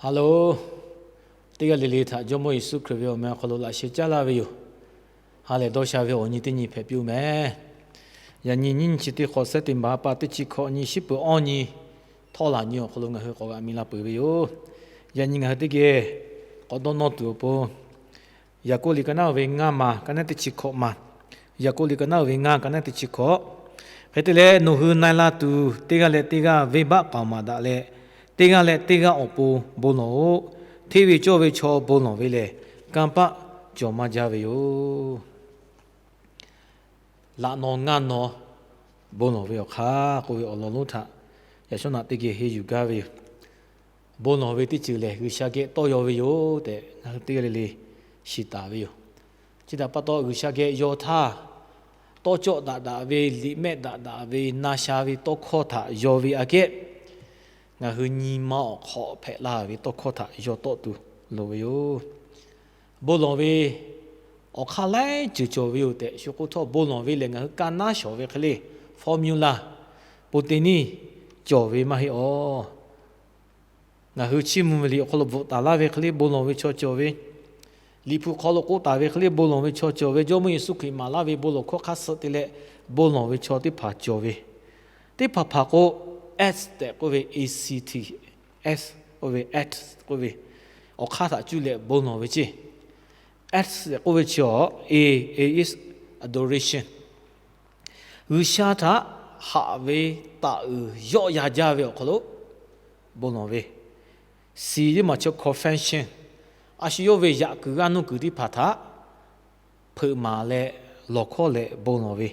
Hello, teˇ g'aˇ le le htaꞈ Jawˇmawˇ Yeˍsuˆ Hkriꞈ ve awˬ meh awˬ hk'aw lo laꞈ sheh caˉ laˇ ve yoˬ. Ha lehˬ dawˇ sha ve awˬ nyi teˇ nyi hpehꞈ piˇ-oˆ meh. Yaꞈ nyi nyiˇ nyi chi teˇ hk'awꞈ September ha pa teˇ chi hkawꞈ nyi shiˉ peuˬ awˇ nyi htawˇ laˬ nyi awˬ hk'aw lo ngaˬ hui k'awꞈ g'a mi la peuˬ ve yoˬ. Yaꞈ nyi ngaˬ hui teˇ geh k'awꞈ dawˇ nawˇ tuˬ awˬ pon, Yaˍkoˆ liꞈ ka naˉ ve ngaˇ ma ka naˉ teˇ chi hkawꞈ ma. Yaˍkoˆ liꞈ ka naˉ ve ngaˇ ka naˉ teˇ chi hkawꞈ. Hk'e te leh, nawˬ hui na e la tuˬ, teˇ g'aˇ leh teˇ g'aˇ venˇbaˆ k'aoˍ maˍ daꞈ leh, teˇ g'aˇ leh teˇ g'aˇ awˬ pon bon lawˬ-oꞈ. Hteˇ ve cawˇ ve chaw bon lawˬ ve lehˬ, kanˇ paˆ cawˬ maˇ jaˇ ve yoˬ. Laꞈ naw ngaˇ naw bon lawˬ ve awˬ hk'aˇ k'oˆ ve awˬ lawn lonˉ htaꞈ yaꞈ shawˉ naꞈ teˇ geh henˇ yuˬ gaˇ ve yoˬ. Bon lawˬ ve teˇ ceuˬ lehˬ, G'uiˬsha geh tawˇ yaw ve yoˬ tehꞈ ngaˬ hui teˇ g'aˇ le le shiˍ taˍ ve yoˬ. Chi htaꞈ pa taw, G'uiˬsha geh yaw htaˇ, tawˇ cawˆ daꞈ daꞈ ve, liꞈ mehˆ daꞈ daꞈ ve, na sha ve tawˇ hkawˇ htaꞈ yaw ve aꞈ kehˉ, ngaˬ hui nyi ma awˬ hk'aw hpehꞈ la ve tawˇ hkawˇ htaꞈ yaw tawˆ tuˬ loˍ ve yoˬ. Bon lawˬ ve awˬ hk'aˇ laiˉ ceuˬ cawˬ ve yoˬ tehꞈ shu k'oˆ htawˇ, bon lawˬ ve lehˬ ngaˬ hui ka naˉ shawˍ ve hk'e le, formula, po te niˇ cawˬ ve maˇ heˆ awˬ. Ngaˬ hui chiˇ mvuh ve liꞈ awˬ hk'aw lo bvuhꞈ taˍ laˇ ve hk'e le bon lawˬ ve chaw cawˬ ve, Liꞈ hpu hk'aw lo k'oˆ taˍ ve hk'e le bon lawˬ ve chaw cawˬ ve, Jawˇmawˇ Yeˍsuˆ Hkriꞈ maˍ laˇ ve bon lawˬ hkawˇ hk'aˇ suh te leh bon lawˬ ve chaw teˇ hpaˍ cawˬ ve, teˇ hpaˍ hpaˍ k'o, S tehꞈ k'oˆ ve, A C T, S k'oˆ ve, S k'oˆ ve, awˬ hk'aˇ htaꞈ cuˇ leh bon lawˬ ve ceˇ. S tehꞈ k'oˆ ve chi awˬ, A, A is adoration. G'uiˬsha htaꞈ haꞈ ve, taˍ uiˍ yawˆ yan jaˇ ve awˬ hk'aw lo bon lawˬ ve. C teˇ maˬ chaw confession, a shu yawˇ ve yaꞈ kuiˬ g'aˇ nuˇ kuiˬ teˇ hpaˍ htaꞈ hpeuꞈ maˍ leh lawˬ hkawˇ leh bon lawˬ ve.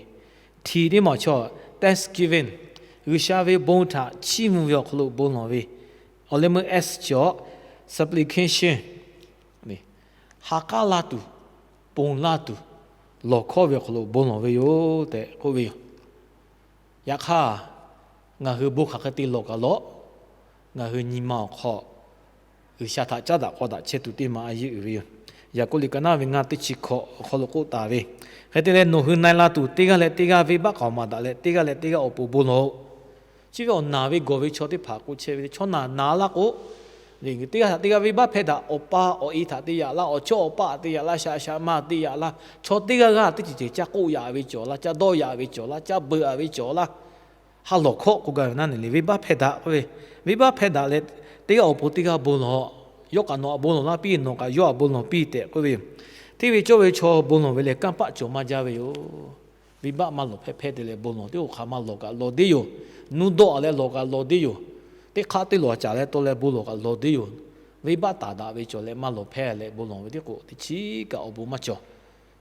T teˇ maˬ chaw thanksgiving, G'uiˬsha ve bon htaꞈ chiˇ mvuh ve awˬ hk'aw lo bon lawˬ ve. Awˬ leh meuˇ S chi awˬ supplication, ha k'aˉ laˇ tuˬ, ponˬ laˇ tuˬ, lawˬ hkawˇ ve awˬ hk'aw lo bon lawˬ ve yoˬ tehꞈ k'oˆ ve yoˬ. Yaꞈ hk'aˇ, ngaˬ hui bon hk'aˬ hk'e te lawˬ kaꞈ lawˬ, ngaˬ hui nyi ma awˬ hk'aw G'uiˬsha htaꞈ caˉ daꞈ k'aw daꞈ chehˇ tuˬ teˇ maˬ a yeˇ uiˍ ve yoˬ. Yaˍkoˆ liꞈ ka naˉ ve ngaˇ teˇ chi hkawꞈ awˬ hk'aw lo k'oˆ taˍ ve, hk'e te leh, nawˬ hui na e la tuˬ, teˇ g'aˇ leh teˇ g'aˇ venˇbaˆ k'aoˍ maˍ daꞈ leh, teˇ g'aˇ leh teˇ g'aˇ awˬ pon bon lawˬ-oꞈ. Chi ve awˬ naˬ ve gawˬ ve chaw teˇ hpaˍ k'oˆ chehˇ ve, chaw naˬ naˬ laˇ k'o, teˇ g'aˇ htaꞈ teˇ g'aˇ venˇbaˆ hpehˇ daꞈ, awˬ pa awˬ e htaꞈ te yaꞈ laˇ, awˬ chawˇ awˬ paˆ htaꞈ te yaꞈ laˇ, shaꞈ shaꞈ ma te yaꞈ laˇ, chaw teˇ g'aˇ g'aˇ teˇ ceuˬ ceuˬ caˇ k'oˆ yaꞈ ve cawˬ laˇ, caˇ dawˇ yaꞈ ve cawˬ laˇ, caˇ beuꞈ yaꞈ ve cawˬ laˇ, ha lawˬ hkawˇ k'oˆ gaˇ ve naˉ neˬ le, venˇbaˆ hpehˇ daꞈ k'oˆ ve, venˇbaˆ hpehˇ daꞈ leh, teˇ g'aˇ awˬ pon teˇ g'aˇ bon lawˬ, yawˇ kaꞈ nawˬ htaꞈ bon lawˬ laˇ piˇ, nawˬ kaꞈ yawˇ htaꞈ bon lawˬ piˇ tehꞈ k'oˆ ve yoˬ. Hteˇ ve cawˇ ve chaw bon lawˬ ve lehˬ, kanˇ paˆ cawˬ maˇ jaˇ ve yoˬ. Venˇbaˆ maˇ lawˬ hpehˇ hpehˇ te leh bon lawˬ, teˇ g'aˇ hk'aˬ maˇ lawˬ kaꞈ lawˬ deˇ yoˬ. Nuˇ dawˆ a leh lawˬ kaꞈ lawˬ deˇ yoˬ. Teˇ hk'aˆ teˇ lawˬ caˍ leh tawˇ leh bon lawˬ kaꞈ lawˬ deˇ yoˬ. Venˇbaˆ taˍ daꞈ ve cawˬ leh maˇ lawˬ hpehˇ leh bon lawˬ ve teˇ k'o, teˇ chiˉ kaꞈ awˬ bon maˇ cawˬ.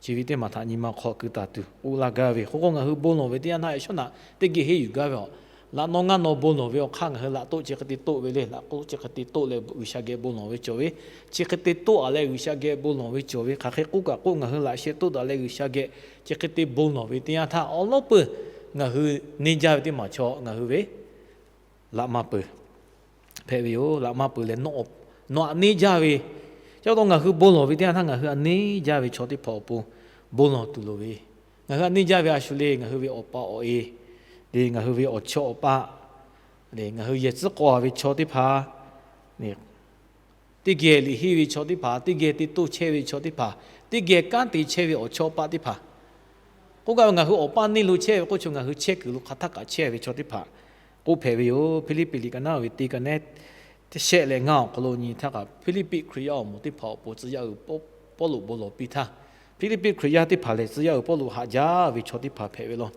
Chi ve teˇ maˬ htaꞈ nyi ma hk'aw keu taˍ tuˬ k'oˆ laˇ gaˇ ve, hk'oˆ k'o ngaˬ hui bon lawˬ ve teˇ yanˇ htaˇ yaꞈ shawˉ naꞈ teˇ geh henˇ yuˬ gaˇ ve aˬ. Laꞈ naw ngaˇ naw bon lawˬ ve awˬ hk'aˇ ngaˬ hui laꞈ toˆ chi hk'e te toˆ ve le, laꞈ k'oˆ chi hk'e te toˆ leh G'uiˬsha geh bon lawˬ ve cawˬ ve, chi hk'e te toˆ a leh G'uiˬsha geh bon lawˬ ve cawˬ ve, hk'aˬ hk'e k'oˆ kaꞈ k'oˆ, ngaˬ hui laꞈ sheh toˆ daꞈ leh G'uiˬsha geh chi hk'e te bon lawˬ ve teˇ yanˇ htaˇ, awˬ lawˉ peuˬ ngaˬ hui neˇ jaˇ ve teˇ maˬ chaw ngaˬ hui ve laꞈ ma peuˬ hpehꞈ ve yoˬ. Laꞈ ma peuˬ leh, nawˬ aꞈ neˇ jaˇ ve, chi pa taw ngaˬ hui bon lawˬ ve teˇ yanˇ htaˇ ngaˬ hui aꞈ neˇ jaˇ ve chaw teˇ hpaˍ awˬ pon bon lawˬ tuˬ loˍ ve, ngaˬ hui aꞈ neˇ jaˇ ve a shu le, ngaˬ hui ve awˬ pa awˬ e le, ngaˬ hui ve awˬ chawˇ awˬ paˆ le, ngaˬ hui yehˬ tcuhˉ k'aw ve chaw teˇ hpaˍ le, teˇ geh liꞈ henˇ ve chaw teˇ hpaˍ, teˇ geh te toˇ chehˇ ve chaw teˇ hpaˍ, teˇ geh kanˉ te chehˇ ve awˬ chawˇ paˆ teˇ hpaˍ, k'oˆ gaˇ ve ngaˬ hui awˬ paˇ neˇ lo chehˇ ve k'oˆ chaw, ngaˬ hui chehˇ kuiˬ lo hk'aˬ htaˇ kaꞈ chehˇ ve chaw teˇ hpaˍ k'oˆ hpehꞈ ve yoˬ. Hpiˇliˇpiˆ liꞈ ka naˉ ve teˇ ka nehˉ shehˆ leh ngaˇ awˬ hk'aw lo nyi htaˇ kaꞈ, Hpiˇliˇpiˆ Hkriꞈ yaˇ awˬ moˍ teˇ hpaˍ awˬ pon tcuh yaˇ uiˍ Pawˇluꞈ bon lawˬ piˇ htaˇ, Hpiˇliˇpiˆ Hkriꞈ yaˇ teˇ hpaˍ lehˬ tcuh yaˇ uiˍ Pawˇluꞈ haꞈ jaˇ ve chaw teˇ hpaˍ hpehꞈ ve law.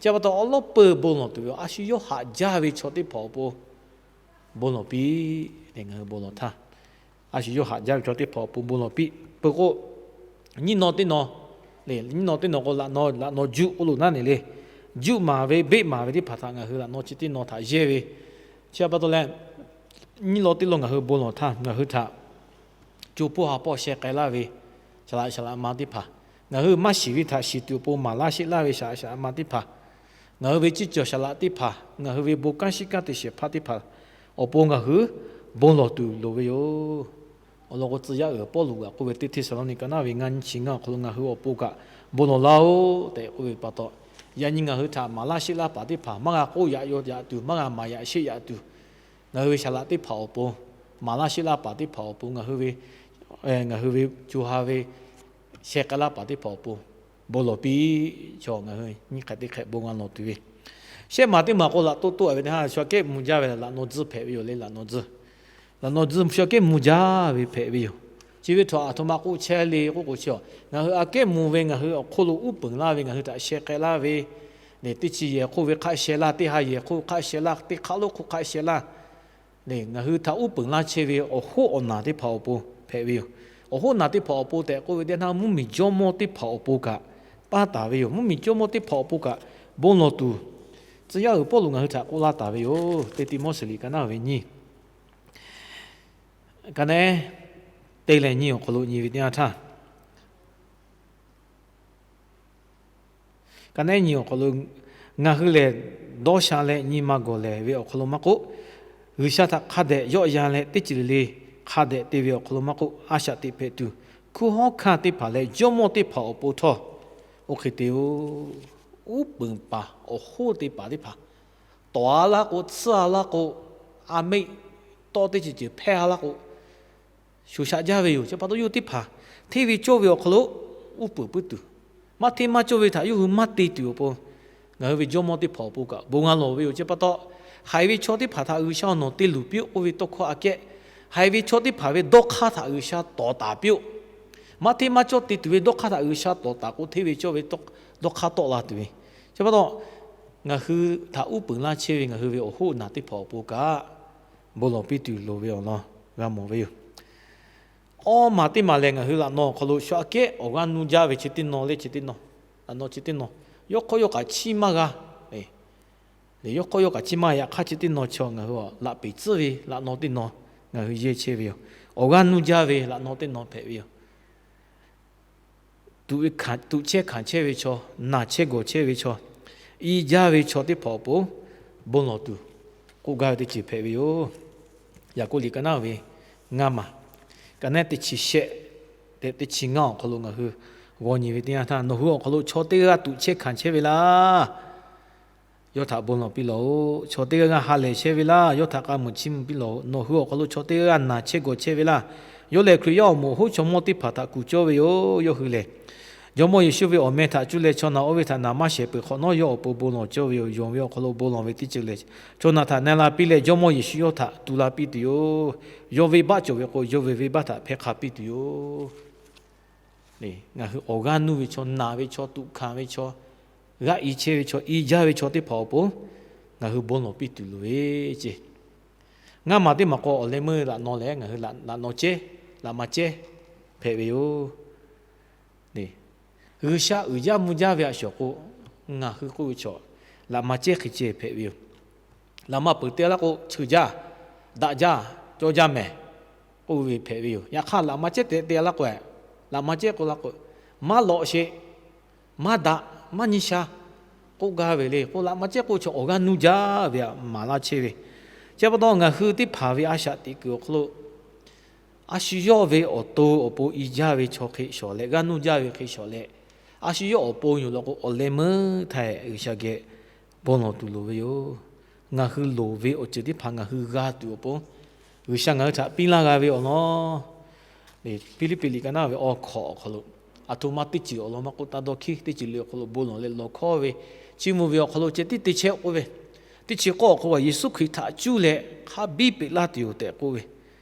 Chi pa taw awˬ lawˉ peuˬ bon lawˬ tuˬ ve, a shu yawˇ haꞈ jaˇ ve chaw teˇ hpaˍ awˬ pon bon lawˬ piˇ le, ngaˬ hui bon lawˬ htaˇ, a shu yawˇ haꞈ jaˇ ve chaw teˇ hpaˍ awˬ pon bon lawˬ piˇ peuˬ k'o, nyiˇ naw teˇ naw le, nyiˇ naw teˇ naw k'o, laꞈ naw, laꞈ naw juˆ k'oˆ lo naˉ neˬ le. Juˆ maˍ ve, beˆ maˍ ve teˇ hpaˍ htaꞈ ngaˬ hui laꞈ naw chi teˇ naw htaꞈ yehˇ ve. Chi pa taw leh, nyiˇ law teˇ law ngaˬ hui bon lawˬ htaˇ, ngaˬ hui htaꞈ co hpawˇ ha hpawˇ sheh k'ai laˇ ve shaˍ laꞈ shaˍ laꞈ ma teˇ hpaˍ, ngaˬ hui maˇ shiˍ ve htaꞈ shiˍ tuˬ awˬ pon maˍ laˇ sheˆ laˇ ve shaˍ laꞈ shaˍ laꞈ ma teˇ hpaˍ, ngaˬ hui ve ciˇ cawˬ shaˍ laꞈ teˇ hpaˍ, ngaˬ hui ve bon kanˉ shiˉ kanˉ te shehˍ hpaˇ teˇ hpaˍ awˬ pon ngaˬ hui bon lawˬ tuˬ loˍ ve yoˬ. Awˬ lawn k'o, tcuh yaˇ uiˍ Pawˇluꞈ kaꞈ k'oˆ ve, teˇ Hteˇsaˍlawˇniˆ ka naˉ ve ngaˇ nyiˇ chi ngaˇ awˬ hk'aw lo ngaˬ hui awˬ pon kaꞈ bon lawˬ laˇ-oˆ tehꞈ k'oˆ ve pa taw, yaꞈ nyi ngaˬ hui htaꞈ maˍ laˇ sheˆ laˇ paˍ teˇ hpaˍ maˇ g'a k'oˆ yaꞈ yaw yaꞈ tuˬ, maˇ g'a maˍ yaꞈ sheˆ yaꞈ tuˬ, ngaˬ hui ve shaˍ laꞈ teˇ hpaˍ awˬ pon maˍ laˇ sheˆ laˇ paˍ teˇ hpaˍ awˬ pon ngaˬ hui ve, ngaˬ hui ve co ha ve sheh k'ai laˇ paˍ teˇ hpaˍ awˬ pon bon lawˬ piˇ. Chaw ngaˬ hui nyiˇ hk'e teˇ hk'e bon g'a lawˬ tuˬ ve, shehˆ maˬ teˇ maˬ k'o laꞈ toˆ toˆ ve teˇ ha shu aꞈ kehˉ mvuh jaˇ ve laꞈ naw tzuhˇ hpehꞈ ve yoˬ le. Laꞈ naw tzuhˇ, laꞈ naw tzuhˇ shu aꞈ kehˉ mvuh jaˇ ve hpehꞈ ve yoˬ. Chi ve htaꞈ aˬ htoꞈ ma k'oˆ chehˇ le k'oˆ k'o, chi ngaˬ hui aꞈ kehˉ mvuh ve ngaˬ hui awˬ hk'oˆ lo uˉ peunˍ laˇ ve ngaˬ hui htaꞈ sheh k'ai laˇ ve, teˇ chi yehˬ hk'oˆ ve hk'aˆ sheh laˇ, teˇ ha yehˬ hk'oˆ hk'aˆ sheh laˇ, teˇ hk'aˆ lonˉ hk'oˆ hk'aˆ sheh laˇ, ngaˬ hui htaꞈ uˉ peunˍ laˇ chehˇ ve awˬ hoˉ awˬ naˬ teˇ hpaˍ awˬ pon hpehꞈ ve yoˬ. Awˬ hoˉ naˬ teˇ hpaˍ awˬ pon tehꞈ k'oˆ ve teˇ ha mvuhˇmiˬ jawˇmawˇ teˇ hpaˍ awˬ pon kaꞈ paˇ taˍ ve yoˬ. Mvuhˇmiˬ jawˇmawˇ teˇ hpaˍ awˬ pon kaꞈ bon lawˬ tuˬ, tcuh yaˇ uiˍ Pawˇluꞈ ngaˬ hui htaꞈ k'oˆ laˇ taˍ ve yoˬ. Teˇ Tiˆmoˉseˍ liꞈ ka naˉ ve nyiˇ, ka naˉ te leh nyi awˬ hk'aw lo nyi ve teˇ yanˇ htaˇ, ka naˉ nyi awˬ hk'aw lo, ngaˬ hui lehˬ dawˇ sha leh nyi ma gawˬ lehˬ ve awˬ hk'aw lo maˇ k'oˆ, G'uiˬsha htaꞈ hk'a dehꞈ yawˆ yan leh teˇ ceuˬ le le hk'a dehꞈ te ve awˬ hk'aw lo maˇ k'oˆ, a shaꞈ teꞈ hpehꞈ tuˬ, hkunˉ hawˉ hkanˇ teˇ hpaˍ leh jawˇmawˇ teˇ hpaˍ awˬ pon htawˇ, oˇ hk'e te-o. Uˉ peunˍ paˍ awˬ hoˉ teˇ paˍ teˇ hpaˍ, tawˍ-a laˇ k'o, tsuhˇ-a laˇ k'o, a meˆ tawˆ teˇ ceuˬ ceuˬ hpehˇ-a laˇ k'o, shoˍ shaꞈ jaˇ ve yoˬ. Chi pa taw yawˇ hui teˇ hpaˍ hteˇ ve cawˇ ve awˬ hk'aw lo uˉ peunˍ puiˉ tuˬ, maˇ hteˇ maˇ cawˇ ve htaꞈ yawˇ hui maˇ te tuˬ awˬ pon, ngaˬ hui ve jawˇmawˇ teˇ hpaˍ awˬ pon kaꞈ bon g'a lawˬ ve yoˬ. Chi pa taw, haiˬ ve chaw teˇ hpaˍ htaꞈ G'uiˬsha nawˬ te luˬ piˇ-oˆ k'oˆ ve tawˇ hkawˇ aꞈ kehˉ, haiˬ ve chaw teˇ hpaˍ ve dawˇ hk'aˇ htaꞈ G'uiˬsha tawˍ taˍ piˇ-oˆ. Maˇ hteˇ maˇ cawˇ te tuˬ ve dawˇ hk'aˇ htaꞈ G'uiˬsha tawˍ taˍ k'o, hteˇ ve cawˇ ve dawˇ hk'aˇ tawˆ la tuˬ ve. Chi pa taw, ngaˬ hui htaꞈ uˉ peunˍ laˇ chehˇ ve ngaˬ hui ve awˬ hoˉ naˬ teˇ hpaˍ awˬ pon kaꞈ bon lawˬ piˇ tuˬ loˍ ve awˬ lawn g'a mawˬ ve yoˬ. Awˇ maˬ teˇ maˬ lehˬ, ngaˬ hui laꞈ naw awˬ hk'aw lo shu aꞈ kehˉ awˬ g'aˇ nuˇ jaˇ ve chi teˇ naw le, chi teˇ naw, laꞈ naw chi teˇ naw, yawˇ hk'aw yawˇ kaꞈ chiˇ maˇ g'a. Yawˇ hk'aw yawˇ kaꞈ chiˇ maˇ g'a. Yaꞈ hk'aˇ chi teˇ naw chaw ngaˬ hui laꞈ peˍ tcuhˉ ve laꞈ naw teˇ naw ngaˬ hui yehˇ chehˇ ve yoˬ. Awˬ g'aˇ nuˇ jaˇ ve laꞈ naw teˇ naw hpehꞈ ve yoˬ. Tuꞈ chehˇ hkanˍ chehˇ ve chaw, naˬ chehˇ gawˬ chehˇ ve chaw, i jaˇ ve chaw teˇ hpaˍ awˬ pon bon lawˬ tuˬ k'oˆ gaˇ ve teˇ ceuˬ hpehꞈ ve yoˬ. Yaˍkoˆ liꞈ ka naˉ ve ngaˇ maˬ, ka naˉ teˇ chi shehˆ tehꞈ teˇ chi ngaˇ awˬ hk'aw lo ngaˬ hui g'aw nyi ve teˇ yanˇ htaˇ, nawˬ hui awˬ hk'aw lo chaw teˇ g'aˇ g'aˇ tuꞈ chehˇ hkanˍ chehˇ ve laˇ, yawˇ htaꞈ bon lawˬ piˇ lawˬ-oꞈ. Chaw teˇ g'aˇ g'aˇ ha lehˬ chehˇ ve laˇ, yawˇ htaꞈ k'a muiˬ chiˇ mvuh piˇ lawˬ-oꞈ. Nawˬ hui awˬ hk'aw lo chaw teˇ g'aˇ g'aˇ naˬ chehˇ gawˬ chehˇ ve laˇ, yawˇ lehˬ Hkriꞈ yaˇ awˬ moˍ awˬ hoˉ chaw mawˇ teˇ hpaˍ htaꞈ kuˬ cawˇ ve yoˬ. Yawˇ hui lehˬ, Jawˇmawˇ Yeˍsuˆ ve awˬ meh htaꞈ cuˇ leh chaw naˬ oˇ ve htaꞈ naˍ maˇ shehˍ peuˬ hk'awꞈ nawˉ, yawˇ awˬ pon bon lawˬ cawˇ ve yoˬ. Yonˍ ve awˬ hk'aw lo bon lawˬ ve teˇ ceuˬ lehˬ, chaw naˬ htaꞈ na la piˇ leh, Jawˇmawˇ Yeˍsuˆ yawˇ htaꞈ tu la piˇ tuˬ yoˬ. Yawˇ venˇbaˆ cawˬ ve k'o, yawˇ ve venˇbaˆ htaꞈ hpehˇ hk'a piˇ tuˬ yoˬ. Ngaˬ hui awˬ g'aˇ nuˇ ve chaw, naˬ ve chaw, tuꞈ hkanˍ ve chaw, g'aˇ i chehˇ ve chaw, i jaˇ ve chaw teˇ hpaˍ awˬ pon ngaˬ hui bon lawˬ piˇ tuˬ loˍ ve ce. Ngaˇ maˬ teˇ maˬ k'o, awˬ leh meuˇ laꞈ naw lehˬ, ngaˬ hui laꞈ naw cehˇ, laꞈ ma cehˇ hpehꞈ ve yoˬ. G'uiˬsha uiˍ jaˇ mvuh jaˇ ve a shawˍ k'o, ngaˬ hui k'oˆ ve chaw, laꞈ ma cehˇ hk'e ceh hpehꞈ ve yoˬ. Laꞈ ma peuˬ te laˇ k'o, cheuˬ jaˇ, daꞈ jaˇ, cawˇ jaˇ mehˍ k'oˆ ve hpehꞈ ve yoˬ. Yaꞈ hk'aˇ, laꞈ ma cehˇ tehꞈ te laˇ k'o, laꞈ ma cehˇ k'o la k'o, maˇ lawꞈ sheˍ, maˇ daꞈ, maˇ nyi sha k'oˆ gaˇ ve le k'o, laꞈ ma cehˇ k'o chaw awˬ g'aˇ nuˇ jaˇ ve htaꞈ maˍ laˇ chehˇ ve. Chi pa taw, ngaˬ hui teˇ hpaˍ ve a shaꞈ teꞈ kuiˬ awˬ hk'aw lo, a shu yawˇ ve awˬ to awˬ pon i jaˇ ve chaw hk'e shawˍ leh, g'aˇ nuˇ jaˇ ve hk'e shawˍ leh, a shu yawˇ awˬ pon yoˬ law k'o, awˬ leh meuˇ htaˇ G'uiˬsha geh bon lawˬ tuˬ loˍ ve yoˬ. Ngaˬ hui loˍ ve awˬ ceuˬ teˇ hpaˍ ngaˬ hui g'a tuˬ awˬ pon, G'uiˬsha ngaˬ hui htaꞈ piˇ laˇ g'a ve awˬ lawn Hpiˇliˇpiˆ liꞈ ka naˉ ve awˬ hk'awꞈ awˬ hk'aw lo, aˬ htoꞈ ma teˇ ceuˬ awˬ lawn maˇ k'oˆ, taˇ dawˇ hkiˉ teˇ ceuˬ le awˬ hk'aw lo bon lawˬ leh lawˬ hkawˉ ve, chiˇ mvuh ve awˬ hk'aw lo ceh tiˉ te chehˇ k'oˆ ve, teˇ chi k'awˇ awˬ hk'aw lo Yeˍsuˆ Hkriꞈ htaꞈ cuˇ leh hk'a biˇ peꞈ laˇ tuˬ yoˬ tehꞈ k'oˆ ve,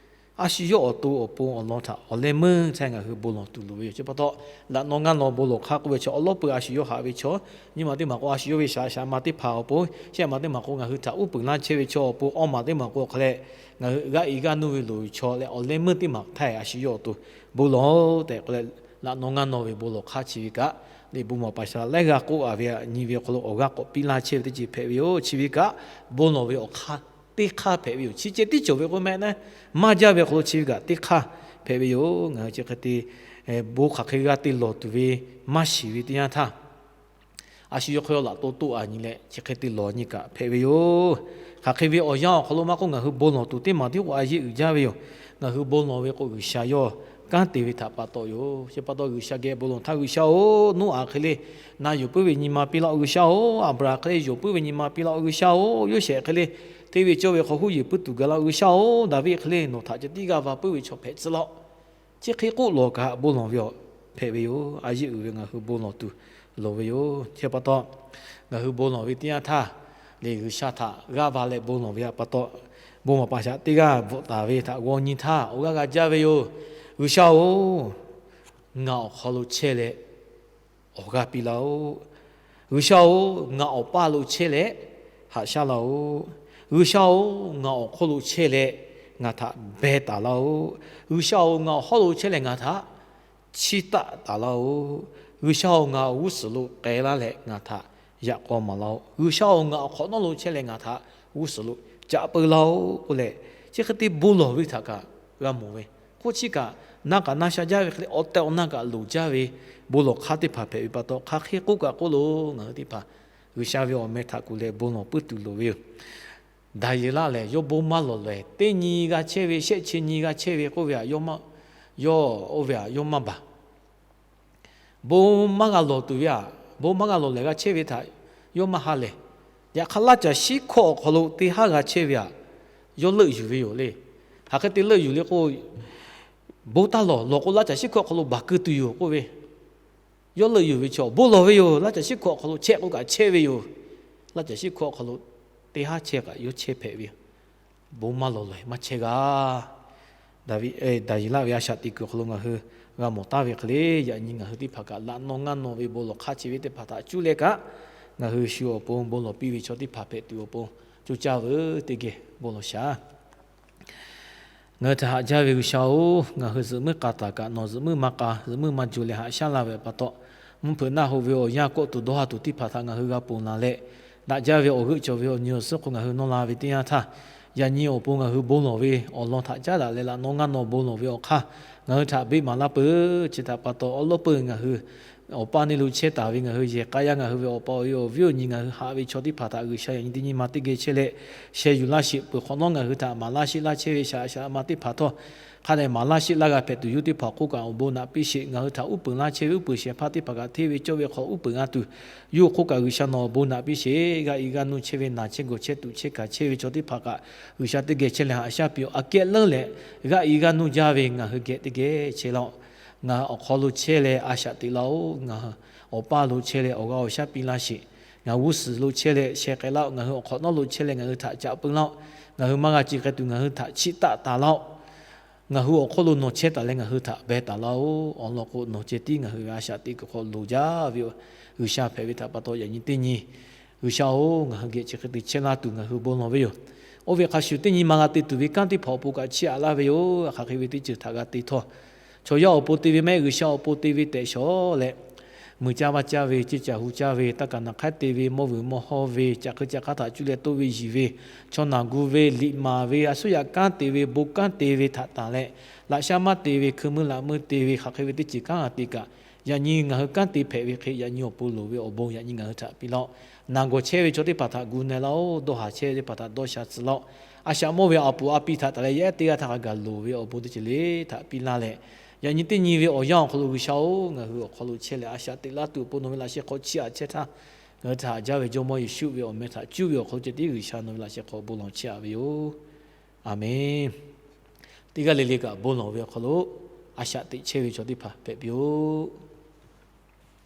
a shu yawˇ awˬ to awˬ pon awˬ lawn htaꞈ awˬ leh meuˇ htaˇ ngaˬ hui bon lawˬ tuˬ loˍ ve yoˬ. Chi pa taw, laꞈ naw ngaˇ naw bon lawˬ hk'aˇ k'oˆ ve chaw awˬ lawˉ peuˬ a shu yawˇ haꞈ ve chaw, nyi ma teˇ maˬ k'o a shu yawˇ ve shaˍ shaˍ ma teˇ hpaˍ awˬ pon, shehˆ ma teˇ maˬ k'o ngaˬ hui htaꞈ uˉ peunˍ laˇ chehˇ ve chaw awˬ pon, awˇ maˬ teˇ maˬ k'o hk'a leh ngaˬ hui g'aˇ i g'aˇ nuˇ ve loˍ ve chaw leh awˬ leh meuˇ teˇ maˬ htaˇ a shu yawˇ awˬ to bon lawˬ tehꞈ k'oˆ leh, laꞈ naw ngaˇ naw ve bon lawˬ hk'aˇ chi ve kaꞈ, liꞈ bon maˍ paˍ shaˍ laiˉ g'aˇ k'oˆ a ve nyi ve awˬ hk'aw lo awˬ g'aˇ k'awꞈ piˇ laˇ chehˇ ve teˇ ceuˬ hpehꞈ ve yoˬ. Chi ve kaꞈ, bon lawˬ ve awˬ hk'aˇ teˇ hk'aˇ hpehꞈ ve yoˬ. Chi ceh tiˉ cawˬ ve k'o meh naˉ, maˇ jaˇ ve awˬ hk'aw lo chi ve kaꞈ teˇ hk'aˇ hpehꞈ ve yoˬ. Ngaˬ hui chi hk'e te bon hk'aˬ hk'e g'a te lawˬ tuˬ ve maˇ shiˍ ve teˇ yanˇ htaˇ, a shu yawˇ hk'aw yawˇ laꞈ to toˆ a nyi leh chi hk'e te lawˬ nyi kaꞈ hpehꞈ ve yoˬ. Hk'aˬ hk'e ve awˬ yanˇ awˬ hk'aw lo maˇ k'oˆ, ngaˬ hui bon lawˬ tuˬ teˇ maˬ tiˉ k'o a yeˇ uiˍ jaˇ ve yoˬ. Ngaˬ hui bon lawˬ ve k'o, G'uiˬsha yawˇ kanˉ te ve htaꞈ pa taw yoˬ. Chi pa taw, G'uiˬsha geh bon lawˬ htaˇ, G'uiˬsha-oˬ, Noˉaꞈ hk'e le na yonˍ puiˉ ve nyi ma piˇ laˇ-oˆ. G'uiˬsha-oˬ, Aˍbraˍhanˍ hk'e le yonˍ puiˉ ve nyi ma piˇ laˇ-oˆ. G'uiˬsha-oˬ, Yoˇsehꞈ hk'e le hteˇ ve cawˇ ve hk'aw huˉ yeˬ puiˉ tuˬ gaˬ laˇ-oˆ. G'uiˬsha-oˬ, Daˍviˆ hk'e le nawˬ htaꞈ ceh tiˉ g'aˇ va puiˉ ve chaw hpehꞈ tcuh laˇ-oˆ. Chi hk'e k'oˆ lawˬ kaꞈ bon lawˬ ve awˬ hpehꞈ ve yoˬ. A yeˇ uiˍ ve ngaˬ hui bon lawˬ tuˬ loˍ ve yoˬ. Chi pa taw, ngaˬ hui bon lawˬ ve teˇ yanˇ htaˇ, le G'uiˬsha htaꞈ g'aˇ va leh bon lawˬ ve pa taw, bon maˍ paˍ shaꞈ teˇ g'aˇ bvuhꞈ taˍ ve htaꞈ g'aw nyi htaˇ awˬ g'aˇ g'a jaˇ ve yoˬ. G'uiˬsha-oˬ, ngaˬ awˬ hk'aw lo chehˇ leh awˬ g'aˇ piˇ laˇ-oˆ. G'uiˬsha-oˬ, ngaˬ awˬ paˇ lo chehˇ leh haꞈ shaˉ laˇ-oˆ. G'uiˬsha-oˬ, ngaˬ awˬ hk'oˆ lo chehˇ leh ngaˬ htaꞈ beh taˍ laˇ-oˆ. G'uiˬsha-oˬ, ngaˬ awˬ hawˉ lo chehˇ leh ngaˬ htaꞈ chiˇ taˆ taˍ laˇ-oˆ. G'uiˬsha-oˬ, ngaˬ awˬ g'uˇ suhˍ lo k'ai laˇ leh ngaˬ htaꞈ yaꞈ k'aw maˍ laˇ-oˆ. G'uiˬsha-oˬ, ngaˬ awˬ hk'awꞈ nawˉ lo chehˇ leh ngaˬ htaꞈ g'uˇ suhˍ lo caꞈ peu laˇ-oˆ k'oˆ leh, chi hk'e te bon lawˬ ve htaꞈ kaꞈ g'a mawˬ ve. K'oˆ chi kaꞈ, na kaꞈ na sha jaˇ ve hk'e le, awˬ tehˬ awˬ na kaꞈ loˍ jaˇ ve bon lawˬ hk'aˇ teˇ hpaˍ hpehꞈ ve pa taw, hk'aˬ hk'e k'oˆ kaꞈ k'oˆ lo ngaˬ hui teˇ hpaˍ G'uiˬsha ve awˬ meh htaꞈ kuˬ leh bon lawˬ puiˉ tuˬ loˍ ve yoˬ. Daˍyeˍlaˆ lehˬ, yawˇ bon maˇ lawˬ lehˬ, teˇ nyi g'a chehˇ ve, shehˆ chi nyi g'a chehˇ ve k'oˆ ve htaꞈ yawˇ, oˇ ve htaꞈ yawˇ maˇ baˬ. Bon maˇ g'a lawˬ tuˬ ve htaꞈ, bon maˇ g'a lawˬ lehˬ g'a chehˇ ve htaꞈ yawˇ maˇ ha lehˬ. Yaꞈ hk'aˇ, laˇ caˬ shiˉ hkawˇ awˬ hk'aw lo teˇ haˉ g'a chehˇ ve htaꞈ yawˇ leuˆ yuˬ ve yoˬ le. Hk'aˬ hk'e te leuˆ yuˬ le k'o, bon taˇ lawˬ, lawˬ k'o laˇ caˬ shiˉ hkawˇ awˬ hk'aw lo baˬ keu tuˬ yoˬ k'oˆ ve, yawˇ leuˆ yuˬ ve chaw bon lawˬ ve yoˬ. Laˇ caˬ shiˉ hkawˇ awˬ hk'aw lo chehˇ k'oˆ kaꞈ chehˇ ve yoˬ. Laˇ caˬ shiˉ hkawˇ awˬ hk'aw lo teˇ haˉ chehˇ kaꞈ yawˇ chehˇ hpehꞈ ve yoˬ. Bon maˇ lawˬ lehˬ maˇ chehˇ g'a. Daˍyeˍlaˆ ve a shaꞈ teꞈ kuiˬ awˬ hk'aw lo ngaˬ hui g'a mawˬ taˍ ve hk'e le, yaꞈ nyi ngaˬ hui teˇ hpaˍ kaꞈ laꞈ naw ngaˇ naw ve bon lawˬ hk'aˇ chi ve teˇ hpaˍ htaꞈ cuˇ leh kaꞈ, ngaˬ hui shu awˬ pon bon lawˬ piˇ ve chaw teˇ hpaˍ hpehꞈ tuˬ awˬ pon coˇ caˇ veuˬ teˇ geh bon lawˬ shaˍ. Ngaˬ hui htaꞈ haꞈ jaˇ ve G'uiˬsha-oˬ, ngaˬ hui zuhꞈ muiˉ k'a taˍ kaꞈ nawˬ zuhꞈ muiˉ maˇ k'a, zuhꞈ muiˉ maˇ jo leh haꞈ shaˉ laˇ ve pa taw, mvuhˇ hpeuꞈ naˆ hoꞈ ve awˬ yanˇ kawˆ tuˬ dawˇ ha tuˬ teˇ hpaˍ htaꞈ ngaˬ hui g'a ponˬ laˬ leh, daꞈ jaˇ ve awˬ g'euˆ cawˬ ve awˬ nyi awˬ suhˉ hk'oˆ ngaˬ hui nawˇ la ve teˇ yanˇ htaˇ, yaꞈ nyi awˬ pon ngaˬ hui bon lawˬ ve awˬ lawn htaꞈ caˉ daꞈ leh laꞈ naw ngaˇ naw bon lawˬ ve awˬ hk'aˇ, ngaˬ hui htaꞈ beˆ maˍ laˇ peuˬ. Chi htaꞈ pa taw, awˉ lawˉ peuˬ ngaˬ hui awˬ paˇ neˇ lo chehˇ taˍ ve ngaˬ hui yehˬ k'a yaˇ ngaˬ hui ve awˬ pa awˬ e awˬ viˉ awˬ nyi ngaˬ hui haꞈ ve chaw teˇ hpaˍ htaꞈ G'uiˬsha yaꞈ nyi teˇ nyi ma teˇ geh chehˇ leh sheh yuˬ laˇ sheˍ peuˬ. Hk'awꞈ nawˉ ngaˬ hui htaꞈ maˍ laˇ sheˆ laˇ chehˇ ve shaꞈ shaꞈ ma teˇ hpaˍ htawˇ, hk'a dehꞈ maˍ laˇ sheˆ laˇ g'a hpehꞈ tuˬ, yawˇ teˇ hpaˍ hk'oˆ kaꞈ awˬ bon naꞈ piˇ sheˍ. Ngaˬ hui htaꞈ uˉ peunˍ laˇ chehˇ ve uˉ peunˍ shehˍ hpaˇ teˇ hpaˍ kaꞈ hteˇ ve cawˇ ve hk'aw uˉ peunˍ g'a tuˬ, yawˇ hk'oˆ kaꞈ G'uiˬsha nawˬ awˬ bon naꞈ piˇ sheˍ. G'aˇ i g'aˇ nuˇ chehˇ ve, naˬ chehˇ gawˬ chehˇ tuꞈ chehˇ kaˍ chehˇ ve chaw teˇ hpaˍ kaꞈ G'uiˬsha teˇ geh chehˇ leh haꞈ shaˉ piˇ-oˬ. Aꞈ kehˉ leuˉ leh g'aˇ i g'aˇ nuˇ jaˇ ve ngaˬ hui geh teˇ geh chehˇ laˇ-oˆ. Ngaˬ awˬ hk'aw lo chehˇ leh a shaꞈ teꞈ laˇ-oˆ. Ngaˬ awˬ paˇ lo chehˇ leh awˬ g'a awˬ shaˉ piˇ laˇ sheˍ. Ngaˬ g'uˇ suhˍ lo chehˇ leh sheh k'ai laˇ-oˆ. Ngaˬ hui awˬ hk'awꞈ nawˉ lo chehˇ leh ngaˬ hui htaꞈ caꞈ peu laˇ-oˆ. Ngaˬ hui maˇ g'a ci k'ai tuˬ ngaˬ hui htaꞈ chiˇ taˆ taˍ laˇ-oˆ. Ngaˬ hui awˬ hk'oˆ lo nawˬ chehˇ taˍ leh ngaˬ hui htaꞈ beh taˍ laˇ-oˆ. Awˬ lawn k'o, nawˬ ceh tiˉ ngaˬ hui ve a shaꞈ teꞈ kuiˬ hk'aw loˍ jaˇ ve G'uiˬsha hpehꞈ ve htaꞈ pa taw, yaꞈ nyi teˇ nyi G'uiˬsha-oˬ, ngaˬ hui geh chi hk'e te chehˇ laˇ tuˬ ngaˬ hui bon lawˬ ve yoˬ. Oˇ ve hk'a shuˍ, teˇ nyi ma g'a te tuˬ ve kanˉ teˇ hpaˍ awˬ pon kaꞈ chiˇ aꞈ laˇ ve yoˬ. Hk'aˬ hk'e ve teˇ ceuˬ htaꞈ g'a te htawˇ, chaw yaˇ awˬ pon te ve mehˆ, G'uiˬsha awˬ pon te ve tehꞈ shawˍ leh, mui caˇ vaˇ caˇ ve, ceˇ caˬ hu caˇ ve, taˇ kaˬ naˬ hk'aiˉ te ve, mawˇ vuiˬ mawˇ hawˇ ve, caꞈ hk'e caꞈ hk'aˇ htaꞈ cuˇ leh toˇ ve yiˬ ve, chaw naˬ gu ve, liꞈ maˍ ve, a suˉ yaꞈ kanˉ te ve, bon kanˉ te ve htaꞈ tanˬ leh, laꞈ sha maˇ te ve, hkui mui laꞈ mui te ve, hk'aˬ hk'e ve teˇ ceuˬ kanˉ g'a te kaꞈ, yaꞈ nyi ngaˬ hui kanˉ te hpehꞈ ve hk'e, yaꞈ nyi awˬ pon loˍ ve awˬ bon yaꞈ nyi ngaˬ hui htaꞈ piˇ laˇ-oˆ. Naˬ gawˬ chehˇ ve chaw teˇ hpaˍ htaꞈ gu na laˇ-oˆ. Dawˇ haˍ chehˇ ve teˇ hpaˍ htaꞈ dawˇ sha tcuh laˇ-oˆ. A shaꞈ mawˇ ve a puˍ a pi htaꞈ tanˬ leh, yaˇ ehˉ teˇ g'aˇ htaꞈ hk'a gaˬ loˍ ve awˬ bon teˇ ceuˬ le htaꞈ piˇ laˇ leh, yaꞈ nyi teˇ nyi ve awˬ yanˇ awˬ hk'aw lo G'uiˬsha-oˬ, ngaˬ hui awˬ hk'aw lo chehˇ leh a shaꞈ teꞈ laˇ tuˬ awˬ pon nawˬ ve laꞈ sheh hk'aw chiˇ aꞈ chehˇ htaˇ, ngaˬ hui htaꞈ haꞈ jaˇ ve Jawˇmawˇ Yeˍsuˆ ve awˬ meh htaꞈ cuˇ ve awˬ hk'aw lo ceh tiˉ G'uiˬsha nawˬ ve laꞈ sheh hk'aw bon lawˬ chehˇ aꞈ ve yoˬ. Aˬmenˍ. Teˇ g'aˇ le le kaꞈ bon lawˬ ve awˬ hk'aw lo a shaꞈ teꞈ chehˇ ve chaw teˇ hpaˍ hpehꞈ piˇ-oˆ.